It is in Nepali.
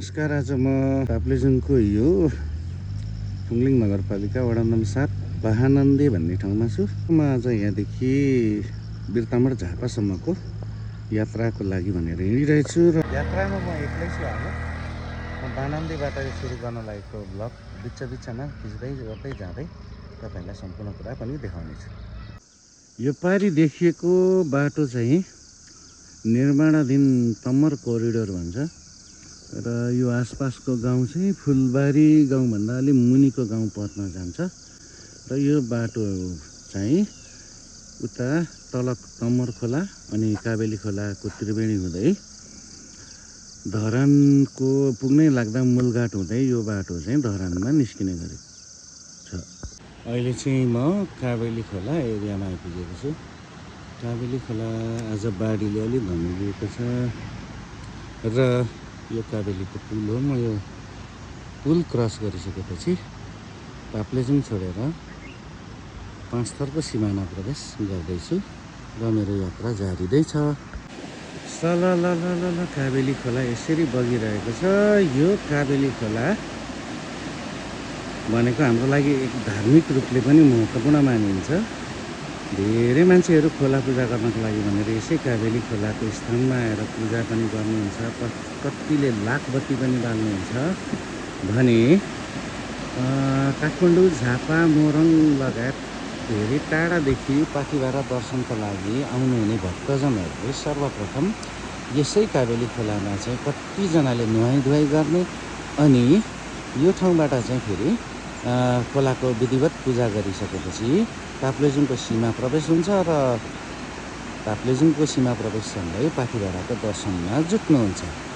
नमस्कार। आज म ताप्लेजुङको यो फुङलिङ नगरपालिका वडा नम्बर 7 महानन्दी भन्ने ठाउँमा छु। म आज यहाँदेखि बिर्तामोड झापासम्मको यात्राको लागि भनेर हिँडिरहेछु र यात्रामा म एक्लै छु। आज म महानन्दीबाट सुरु गर्न लागेको ब्लग बिचमा खिच्दै गर्दै जाँदै तपाईहरुलाई सम्पूर्ण कुरा पनि देखाउनेछु। यो पारी देखिएको बाटो चाहिँ निर्माणाधीन तम्मर कोरिडोर भन्छ र यो आसपासको गाउँ चाहिँ फुलबारी गाउँभन्दा अलि मुनिको गाउँ पर्न जान्छ र यो बाटो चाहिँ उता तल तम्मर खोला अनि काबेली खोलाको त्रिवेणी हुँदै धरानको पुग्नै लाग्दा मूलघाट हुँदै यो बाटो चाहिँ धरानमा निस्किने गरेको छ। अहिले चाहिँ म काबेली खोला एरियामा आइपुगेको छु। काबेली खोला आज बाढीले अलि धमिलिएको छ र यो काबेलीको पुल हो। म यो पुल क्रस गरिसकेपछि ताप्लेजुङ छोडेर पाँचथरको सिमाना प्रवेश गर्दैछु र मेरो यात्रा जारी नै छ। सलललल काबेली खोला यसरी बगिरहेको छ। यो काबेली खोला भनेको हाम्रो लागि एक धार्मिक रूपले पनि महत्त्वपूर्ण मानिन्छ। धेरै मान्छेहरू खोला पूजा गर्नको लागि भनेर यसै काबेली खोलाको स्थानमा आएर पूजा पनि गर्नुहुन्छ। कतिले लाखबत्ती पनि बाल्नुहुन्छ भने काठमाडौँ, झापा, मोरङ लगायत धेरै टाढादेखि पाथिभरा दर्शनको लागि आउनुहुने भक्तजनहरूले सर्वप्रथम यसै काबेली खोलामा चाहिँ कतिजनाले नुहाइ गर्ने अनि यो ठाउँबाट चाहिँ फेरि खोलाको विधिवत पूजा गरिसकेपछि ताप्लेजुङको सीमा प्रवेश हुन्छ र ताप्लेजुङको सीमा प्रवेशसँगै पाथिभराको दर्शनमा जुट्नुहुन्छ।